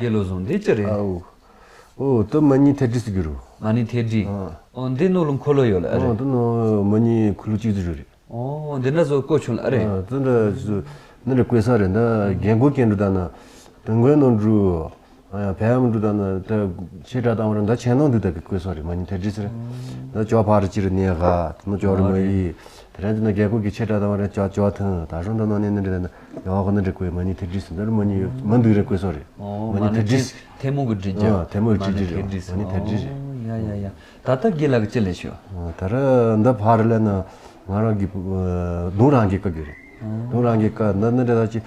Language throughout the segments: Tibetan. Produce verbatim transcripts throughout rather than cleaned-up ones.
ལོ་བཟུང་འདི་ཅི་རེད། ཨའུ། ཨོ་ད་མ་ཎི་ཐལ་སྒྲིག་ཟེར་གི་རུ། མ་ཎི་ཐལ་སྒྲིག་ཨ། ཨོ་འདི་ནོ་ལོ་འཁོར་ལོ་ཡོད་ལ་ཨ་རེད། ཨོ་ད་ནོ་མ་ཎི་འཁོར་ལོ་གཅིག་ཏུ་བཞུགས་རེད། ཨོ་འདི་ན་བཟོ་བཀོད་ཆོག་ལ་ཨ་རེད། ཨ་ད་འདྲ་ནི་རེ་བཀོད་ས་རེད། འདི་རྒན་གོ་གན་འགྲོ་ད་ན་དུང་དཀར་ནང་འགྲོ། ཡང་བལ་ཡུལ་འགྲོ་ད་ན་ད་ཆེ་དྲག་བཏང་བ་རེད། འདི་ཆེ་ནང་འདུག་ད་གི་བཀོད་ས་རེད། མ་ཎི་ཐལ་སྒྲིག་ཟེར། འདི་ཅོག་ཕར་ཅི་རེད་ནས་ག་ནི་ཅོག་རེད་མ་ཡི། དེ་རིང་འདི་ན་རྒན་གོ་གི་ཆེ་དྲག་བཏང་བ་རེད། ཅོག་ཅོག་ཐང་ད་རུང་འདི་ནང་ནས་ནི་རེད་ན་ཡང་ག་ནི་རེ་བཀོད་མ་ཎི་ཐལ་སྒྲིག་ཟེར། འདི་རུ་མ་ཎི་མ་འདུག་རེ་བཀོད་ས་རེད། ཨོ་མ་ཎི་ཐལ་སྒྲིག་ཐལ་མོ་གི་སྒྲིག་རྒྱུ། ཨ་ཐལ་མོ་གི་སྒྲིག་རྒྱུ་རེད། མ་ཎི་ཐལ་སྒྲིག་ཟེར། ཨོ་ཡ་ཡ་ཡ། ད་ལྟ་དགེ་ལགས་ཀྱི་ལས་ཤོག་ད་ར་འདི་ཕར་ལས་ན་ང་རང་གི་གདོང་རང་གི་བཀའ་གི་རེད། གདོང་རང་གི་བཀའ་འདི་ནི་འདྲ་ད་ཅི་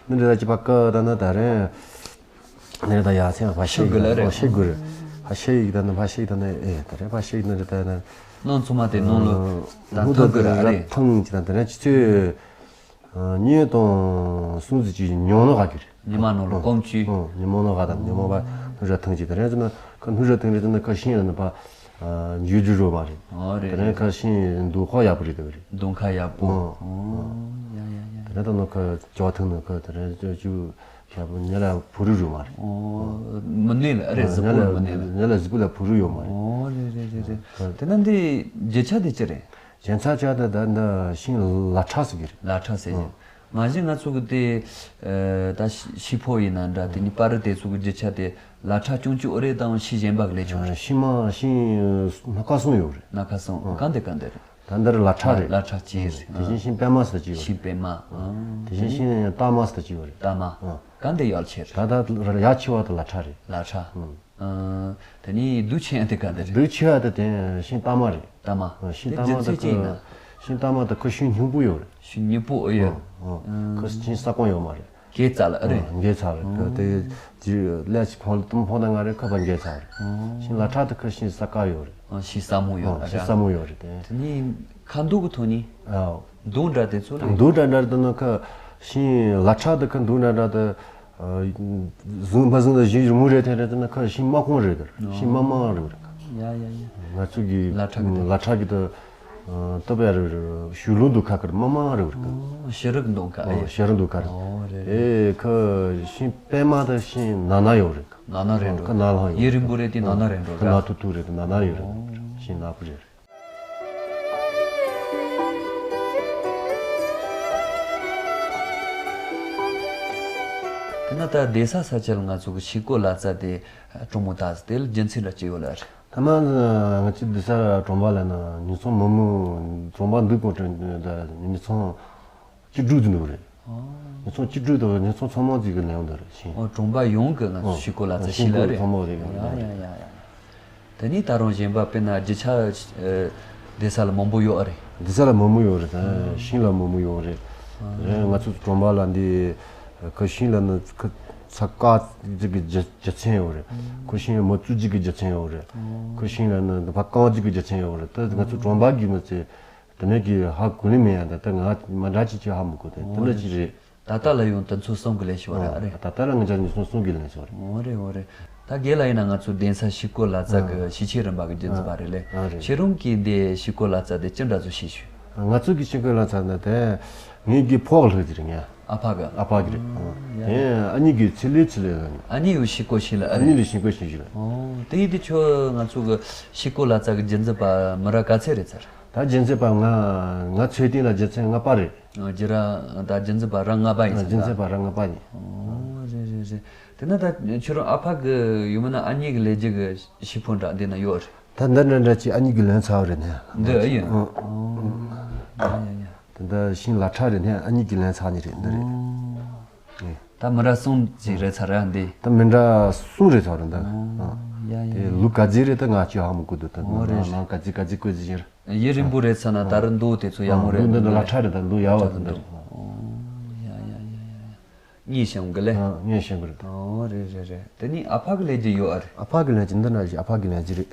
ནི་འདྲ་ད་ཅི་བཀའ་ད་ན་ད་རེད། ནི་འདྲ་ད་ཡ་ཚན་ཕ་ཤེ་ཤེ་གི་ལ་རེད། ཕ་ཤེ་གི་རེད། ཕ་ཤེ་ཡིག་ད་ན་ཕ་ཤེ་ཡིག་ད་ན་ཨེ་ད་རེད། ཕ་ཤེ་ཡིག་ནི་འདྲ་ད་ན་ནང་ཚོ་མ་དེ་ནང་ལོ་ད་ཐང་གི་ར་རེད། ཐང་གི་ད་ད་རེད་ཅི་ཚོད། ཉིས་སྟོང་སུམ་ཅུ་ཉི་མ་ནོ་ག་གི་རེད། ཉི་མ་ནོ་ལོ་ཀོང་ཅུ། ཉི་མ་ནོ་ག་དང་ཉི་མ་བ་སྣུ་ར་ཐང་ཅི་དེ་རེད་ཟེར་ན་ཁ་སྣུ་ར་ཐང་རེད་ཟེར་ན་ཁ་ཤིང་ལ་ནི་པ་འཇུ་འཇུ་རོ་མ་རེད། ཨོ་རེད་དེ་རེད་རེད། ཁ་ཤིང་འདུ་ཁ་ཡག་པོ་རེད་དེ་རེད། གདོང་ཁ་ཡག་པོ། ཨོ། ཨོ་ཡ་ཡ་ཡ་དེ་ཡ། རེད་ད་ནོ་ཁ་ཅོ་ཐང་ནོ་ཁ་དེ་རེད་ཅོ་ཅུ་ཁ་པོ་ཉ་ལ་བུ་རུ་རུ་མ་རེད། ཨོ་མི་ནུས་ལ་ཨ་རེད། གཟི་ཉ་པོ་ལ་མི་ནུས་ལ། ཉ་ལ་གཟི་པོ་ལ་བུ་རུ་ཡོད་མ་རེད། ཨོ་རེད་རེད་རེད་རེད། དེ་ན་འདི་རྒྱུ་ཆ་དེ་ཅི་རེད། གཞན་ཚ་ཆ་ད་ད་འདི་ཤིང་ལ་ཁྲག་ཟེར་གི་རེད། ལ་ཁྲག་ཟེར་གི། ཨ། མ་གཞི་ང་ཚོ་གི་དེ་ཨ་ད་ཤི་ཤི་ཕོ་ཡིན་ན་འདྲ་དེ་ནི་པ་རི་དེ་ཚོ་གི་རྒྱུ་ཆ་དེ་ལ་ཁྲག་ཅུང་ཅུང་ཨོ་རེད་དང་ཤི་གཞན་པ་གི་ལས་ཆོག་རེད། ཤི་མ་ཤིང་སྣ་ཁ་གསུམ་ཡོད་རེད། སྣ་ཁ་གསུམ་ཨ། གང་དེ་གང་དེ་རེད། ད་འདི་རུ་ལ་ཁྲག་རེད། ལ་ཁྲག་ཅེས་རེད། དེ་བཞིན་ཤིང་པད་མ་ཟེར་གྱི་ཡོད་རེད། ཤིང་པད་མ་ཨ། དེ་བཞིན་ཤིང་སྟག་མ་ཟེར་གྱི་ཡོད་རེད། སྟག་མ་ཨ། གང་དེ་ཡག་ཆེ་རེད། ད་ད་ཡག་ཆེ་བ་དེ་ལ་ཁྲག་རེད། ལ་ཁྲག་ཨ། ཨ། དེ་ནི་སྡུག་ཆེ་ཡང་དེ་ག་འདི་རེད། སྡུག་ཆེ་བ་དེ་དེ་ཤིང་སྟག་མ་རེད། སྟག་མ། ཨ། ཤིང་དེ་སྟག་མ་རྒྱུ་མཚན་དེ་ཅི་ཡིན་ན། ཁོ་ཤིང་སྟག་མ་དེ་ཁོ་ཤིང་སྙིང་པོ་ཡོད་རེད། ཤིང་སྙིང་པོ་ཨེ་ཡོད། ཨ། ཨ། ཁོ་ཤིང་ས་ཁོངས་ཡོད་མ་རེད། གས་རྩ་ལ་ཨེ་རེད། ཨ། གས་རྩ་རེད། ཨ། དེ་རྗེས་ལས་ཀྱི་ཁོང་ལ་གཏུམ་ཕོག་ན་ང་རེ་ཁ་པ་གས་རྩ་རེད། ཨ། ཤིང་ལ་ཁྲག་དེ་ཁོ་ཤིང་ས་དཀར་ཡོད་རེད། ཨ། ཤིང་ས་སྨུག་ཡོད་ཨ། རེད། ཤིང་ས་སྨུག་ཡོད་རེད་དེ། དེ་ནི་ཁ་མདོག་གི་ཐོག་ནི། ཨ། མདོག་འདྲ་དེ་ཚོ་ལ། མདོག་འདྲ་འདྲ་དེ་ན་ཁ་ཤིང་ལ་ཁྲག་དེ་ཁ་མདོག་འདྲ་འདྲ་དེ། ཨ། བཟུང་མ་བཟུང་ལ་ཞིང་རི་མོ་རེ་ཐེ་རེ་ཐེ་ན་ཁ་ཤིང་མ་ཁོང་རེ་གར་ཤིང་མ་མང་རེ་གར། ཡ་ཡ་ཡ། ང་ཚོ་གི་ལ་ཁྲག་གི་ལ་ཁྲག་གི་ད་ཏོ་པ་རེ་ཞུ་ལུང་དུ་ཁ་ཁར་མ་མང་རེ་གར། ཤི་རི་གི་འདོང་ཁ་ཨེ། ཤི་རི་འདོང་ཁ་རེ། ཨོ་རེ་རེ། ཨེ་ཁ་ཤིང་པད་མ་ད་ཤིང་ན་ན་ཡོད་རེ་གར། ན་ན་རེ་འགྲོ། ཁ་ན་ལྷ་ཡོད་ཡེ་རིང་པོ་རེ་དེ་ན་ན་རེ་འགྲོ་ཁ་ན་ཐུ་ཐུ་རེ་ན་ན་ཡོད་རེ་ཤིང་ན་པུ་རེ་རེ། དེ་ན་ད་བསྡད་ས་ས་ཆ་ལ་ང་ཚོ་གི་ཤིང་བརྐོས་ལག་རྩལ་དེ་གྲོང་མོ་ད་དེ་ལ་རྒྱུ་མཚན་ར་ཅི་ཡོད་ལ་རེད། ད་མ་ང་ཚོ་བསྡད་ས་གྲོང་པ་ལ་ན་ཉིས་སྟོང་མི་མི་གྲོང་པ་འདུག་གོ་དྲན་ད་ཉིས་སྟོང་གཅིག་དྲུག་དུ་འདུག་རེད། ཨོ། ཉིས་སྟོང་གཅིག་དྲུག་དང་ཉིས་སྟོང་ཚང་མ་གཅིག་གི་ལེན་འདུག་རེད་ཤིང་། ཨོ་གྲོང་པ་ཡོངས་ཀྱི་ང་ཚོ་ཨོ་ཤིང་བརྐོས་ལག་རྩལ་ཤིང་ཤིང་ལ་བརྐོས་རེད། ཚང་མ་རེད། ཡ་ཡ་ཡ་ཡ། དེ་ནས་ད་རུང་གཞན་པ་དཔེར་ན་རྒྱུ་ཆ་ཨ་བསྡད་ས་ལ་མང་པོ་ཡོད་ཨ་རེད། བསྡད་ས་ལ་མང་པོ་ཡོད་རེད་ད་ཤིང་ལ་མང་པོ་ཡོད་རེད། རེད་ང་ཚོ་གྲོང་པ་ལ་འདི་ཁོ་ཤིང་ལ་ནི་ཁོ་ཚ་དཀར་གཅིག་གི་རྒྱུ་རྒྱུ་མཚན་ཡོད་རེད། ཁོ་ཤིང་ལ་མོ་བཙུགས་གཅིག་གི་རྒྱུ་མཚན་ཡོད་རེད། ཁོ་ཤིང་ལ་ནི་ཕ་རྐང་གཅིག་གི་རྒྱུ་མཚན་ཡོད་རེད་ད་ང་ཚོ་གྲོང་པ་གི་མི་ཚེ། དེ་ནས་ཀྱི་ཧ་གོ་ནི་མེད་ཡ་ད་ལྟ་ང་མ་འདྲ་ཅིག་ཅིག་ཧ་མི་གོ་དེ་དེ་འདྲ་ཅིག་རེད། ད་ལྟ་ལ་ཡང་དུས་ཚོད་གསུམ་གི་ལས་ཤོར་ར་རེད། ད་ལྟ་ལ་ང་ཅག་ཉིས་སྟོང་གསུམ་གི་ལས་ཤོར་རེད། འོ་རེད་འོ་རེད། ད་རྒན་ལགས་ཡིན་ན་ང་ཚོ་གདན་ས་ཤིང་བརྐོས་ལག་རྩལ་གི་ཤེས་བྱའི་རིམ་པ་གི་རྒྱུན་འཛིན་པ་རེད་ལེ། ཨ་རེད། ཁྱེད་རང་གིས་འདི་ཤིང་བརྐོས་ལག་རྩལ་དེ་ཅི་འདྲ་ཚོ་ཤེས་ཤོད། ང་ཚོ་གི་ཤིང་བརྐོས་ལག་རྩལ་འདི་དེ་ངའི་གི་ཕོག་ལྷག་ཅིག་རེད་ངས། ཨ་ཕ་གི་ཨ་ཕ་གི་རེད། ཡ་དེ་ཨ་ནི་གི་ཚེ་ལས་ཚེ་ལས་རེད། ཨ་ནི་ཡོད་ཤིང་བརྐོས་ཤིང་ལ་ཨ་ཨ་ནི་ལས་ཤིང་བརྐོས་ཤིང་ཞིག་རེད། ཨོ་དེ་ཡིན་དུས་ཁྱོད་ང་ཚོ་གི་ཤིང་བརྐོས་ལག་རྩལ་གི་རྒྱུན་འཛིན་པ་མི་རབས་ག་ཚད་རེད་ཚར། ད་རྒྱུན་འཛིན་པ་ང་ང་ཚོའི་སྟེང་ལ་རྒྱུན་འཛིན་ལྔ་པ་རེད། ཨ་རྒྱུན་ར་ད་རྒྱུན་འཛིན་པ་ར་ལྔ་པ་ཡིན་ཟེར་རྒྱུན་འཛིན་པ་ར་ལྔ་པ་ཡིན། ཨོ་རེད་རེད་རེད། དེ་ན་ད་ཁྱོད་རང་ཨ་ཕ་གི་ཡོད་མིན་ན་ཨ་ནེ་གི་ལས་རྒྱུ་གི་ཤིང་ཕོ་འདྲ་འདི་ན་ཡོད་རེད། ད་འདི་འདྲ་འདྲ་ཅིག་ཨ་ནེ་གི་ལེན་ཚར་བ་རེད་ནས། འདི་ཨེ་ཡིན། ཨོ་ཡ་ཡ་ཡ། ད་ལྟ་ཤིང་ལག་ཁྲ་རེད་ནས་ཨ་ནེ་གི་ལེན་ཚར་ནི་རེད་འདི་རེད། ཨེ། ད་མི་འདྲ་གསུམ་ཅིག་རེད་ཚར་ར་འདི། ད་མི་འདྲ་གསུམ་རེད་ཚར་ར་འདི། ཨོ་ཡ་ཡ་དེ་ཡ། ལུག་ག་ཚོད་རེད་ད་ང་ཅི་ཧ་མི་གོ་འདུག་ད། ཨོ་རེད་ནང་རེད། ནང་ག་ཚོད་ག་ཚོད་བཀོད་ཟིན་ཡིན། ཡུན་རིང་པོ་རེད་ཚར་ན་ད་རུང་འདུག་དེ་ཚོ་ཡག་མོ་རེད། ལུག་འདི་འདི་ལག་ཁྲ་རེད་ད་ལུག་ཡག་བ་ད་འདི་རེད། ཨོ་ཡ་ཡ་ཡ་ཡ། གཉིས་བྱུང་གི་ལེ། ཨ་གཉིས་བྱུང་གི་རེད། ཨོ་རེད་རེད་རེད། དེ་ནི་ཨ་ཕ་གི་ལས་ཀྱི་ཡོད་ཨ་རེད། ཨ་ཕ་གི་ལས་ཀྱི་འདི་འདྲ་ཞིག་ཨ་ཕ་གི་ལས་ཀྱི་རེད།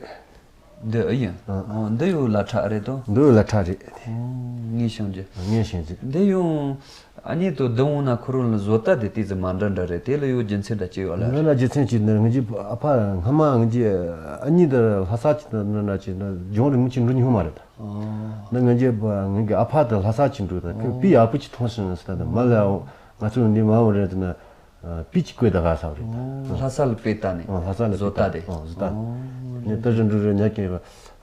འདི་ཨེ་ཡིན། ཨ། ཨོ་འདི་ཡོད་ལག་ཁྲ་ཨ་རེད་དོ། འདི་ཡོད་ལག་ཁྲ་རེད། ཨོ་གཉིས་བྱུང་གི། གཉིས་བྱུང་གི། འདི་ཡང་ཨ་ནེ་དོ་བདུན་འོང་ན་ཁོ་རང་ལ་བཟོ་ལྟ་དེ་ཏིག་ཙམ་མ་འདྲ་འདྲ་རེད། དེ་ལ་ཡོད་རྒྱུ་མཚན་འདྲ་ཅི་ཡོད་ལ། འདི་ལ་རྒྱུ་མཚན་ཅི་འདི་ངེད་ཀྱི་ཨ་ཕ་སྔ་མ་ངེད་ཀྱི་ཨ་ནེ་འདི་ལྷ་ས་ཅི་འདྲ་ཅི་འདྲ་ལྗོངས་རིན་པོ་ཆེ་འགྲོ་མྱོང་མ་རེད་ད། ཨོ། འདི་ངེད་ཀྱི་ངེད་ཀྱི་ཨ་ཕ་དང་ལྷ་ས་ཅི་འགྲོ་ད་ཁོས་པི་ཡག་པོ་ཅིག་མཐོང་སོང་ཟེར་ད་མ་ལ་ང་ཚོ་འདི་མ་འོ་རེད་ད་ན། པི་ཅི་བཀོད་ད་ག་ས་རེད། ལྷ་ས་ལ་པེ་ཏ་ནས། ལྷ་ས་ལ་བཟོ་ལྟ་དེ། བཟོ་ལྟ་ནས་ཏི་རི་འགྲོ་རེ་ཉག་གི་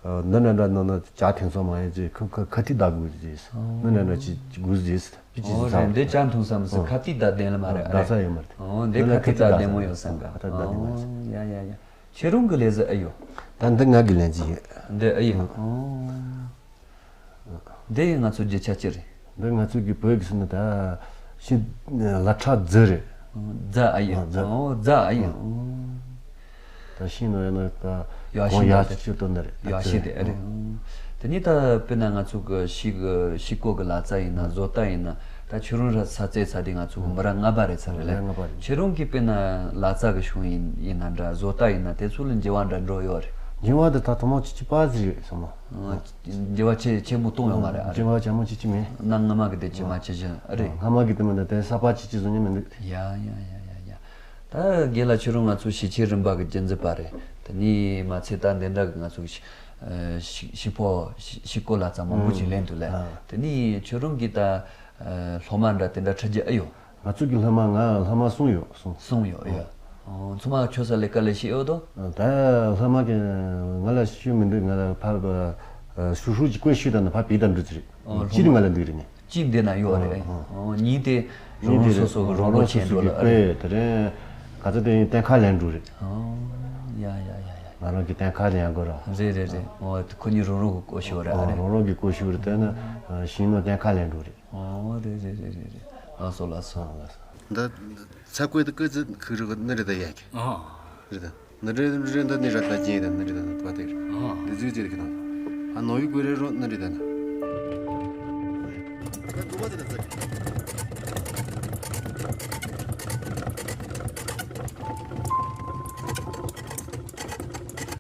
འདི་འདྲ་འདྲ་ནང་ན་ཇ་ཐེངས་སོང་མ་ཡིན་ཅེས་ཁོ་ཁ་ཁ་ཐི་ད་དགོས་ཟེར། འདི་འདྲ་འདྲ་ཅིག་དགོས་ཟེར། པི་ཅི་ཟེར་ས་རེད། འདི་ཇ་འཐུང་ས་མི་སི་ཁ་ཐི་ད་བདེན་ལ་མ་རེད། ད་ས་ཡོད་མ་རེད། འདི་ཁ་ཐི་ད་བདེན་མོ་ཡོད་ས་ག་ཁ་ཐི་ད་བདེན་མོ་ཡོད་ས། ཡ་ཡ་ཡ། ཁྱེད་རང་གི་ལས་ཟི་ཨེ་ཡོད། ད་འདི་ང་གི་ལན་ཅི་ཡོད། འདི་ཨེ་ཡོད། འདི་ང་ཚོ་རྒྱུ་ཆ་ཅི་རེད། འདི་ང་ཚོ་གི་བོད་ཀྱི་སུ་ནི་ད་ཤི་ལ་ཁྲ་རྫི་རེད། རྫ་ཨ་ཡི། རྫ། ཨོ་རྫ་ཨ་ཡི། ད་ཤི་ནོ་ཡ་ནི་ད་ཡ་གོང་ཤི་ཡ་ད་ཤི་ཤོད་དོ་ནི་རེད། ཡ་ཤི་དེ་ཨ་རེད། དེ་ནི་ད་དཔེར་ན་ང་ཚོ་གི་ཤི་གི་ཤི་ཀོ་གི་ལ་རྩ་ཡིན་ན་བཟོ་ལྟ་ཡིན་ན་ད་ཁྱོད་རང་ར་ས་རྩེ་ས་དེ་ང་ཚོ་གི་མི་ར་ལྔ་པ་རེད་ས་རེད་ལ། ལྔ་པ་རེད། ཁྱེད་རང་གི་དཔེར་ན་ལ་རྩ་གི་གཞུང་ཡིན་ཡིན་ན་འདྲ་བཟོ་ལྟ་ཡིན་ན་དེ་ཚོ་ལ་འགྱུར་བ་འདྲ་འགྲོ་ཡོད་རེད། འགྱུར་བ་དེ་ད་ཐོག་མ་ཆུ་ཆུ་པ་ཟིག་རེད་སོང་མ། འགྱུར་བ་ཆེ་ཆེན་པོ་གཏོང་ཡོད་མ་རེད་ཨ་རེད། འགྱུར་བ་ཆེན་མོ་ཅི་ཅི་མེད། གནའ་སྔ་མ་གི་དེ་ཅི་མ་ཅི་བཞིན་ཨ་རེད། སྔ་མ་གི་དེ་མིན་ད་དེ་ས་པ་ཅི་ཅི་བཟོ་ཉན་མི་འདུག་ཡ་ཡ་ཡ་ཡ་ཡ། ད་རྒན་ལགས་ཁྱོད་རང་ང་ཚོ་ཤེས་བྱའི་རིམ་པ་གི་རྒྱུན་འཛིན་པ་རེད། དེ་ནས་མ་ཚད་ད་འདི་འདྲ་གི་ང་ཚོ་ཤི་ཤི་ཤི་ཕོ་ཤི་ཤི་ཀོ་ལ་ཙམ་མང་པོ་ཅིག་ལེན་འདུག་ལ། དེ་ནས་ཁྱོད་རང་གིས་ད་སློབ་མ་འདྲ་དེ་འདྲ་ཁྲིད་རྒྱུ་ཨེ་ཡོད། ང་ཚོ་གི་སློབ་མ་ང་སློབ་མ་གསུམ་ཡོད་གསུམ། གསུམ་ཡོད་ཡོད། ཨོ། ཚང་མ་ཁྱོད་ས་ལས་ཀ་ལས་ཤེས་ཡོད་དོ། ད་སློབ་མ་གི་ང་ལ་ཤུ་མི་འདུག་ང་ལ་ཕར་ཤུ་ཧྲུག་ཅིག་བཀོད་ཤུ་དང་ཕར་བིས་དང་འགྲོ་ཚུལ་རེད། ཨོ། སློབ་མ་སྤྱིར་ང་ལ་འདུག་རེད་ནི། གཅིག་འདི་ན་ཡོད་རེད། ཨོ། གཉིས་དེ་རང་རང་སོ་སོ་གི་རོགས་རོགས་བྱས་འགྲོ་ལ་ཨ་རེད། དེ་རིང་ག་ཚོད་དེ་ཡིན་གཏན་ཁ་ལེན་འགྲོ་རེད། ཨོ། ཡ་ཡ་ཡ་ཡ། ང་རང་གི་གཏན་ཁ་ལེན་ཡ་དགོས་ར། རེད་རེད་རེད། ཨོ། ཁོ་གཉིས་རང་རང་གི་བཀོད་ཤུ་རེད་ཨ་རེད། རང་རང་གི་བཀོད་ཤུ་རེད་དེ་ན་ཤིང་ནོ་གཏན་ཁ་ལེན་འགྲོ་རེད། ཨོ་རེད་རེད་རེད་རེད་རེད། ལགས་སོ་ལགས་སོ། ལགས་སོ། འདི་ཚ་བཀོད་དུ་ཀི་ཙི་ཁུ་རི་གི་ནི་རི་ད་ཡ་གི་ཨ། རི་ད། ནི་རི་རི་ད་ནི་རི་ད་ད་ཅི་ད་ནི་རི་ད་ད་པ་དེ་རི། ཨ། འདི་ཙི་ཙི་རི་གི་ད། ཨ་ནོ་ཡུ་ཀུ་རི་རོ་ནི་རི་ད་ན།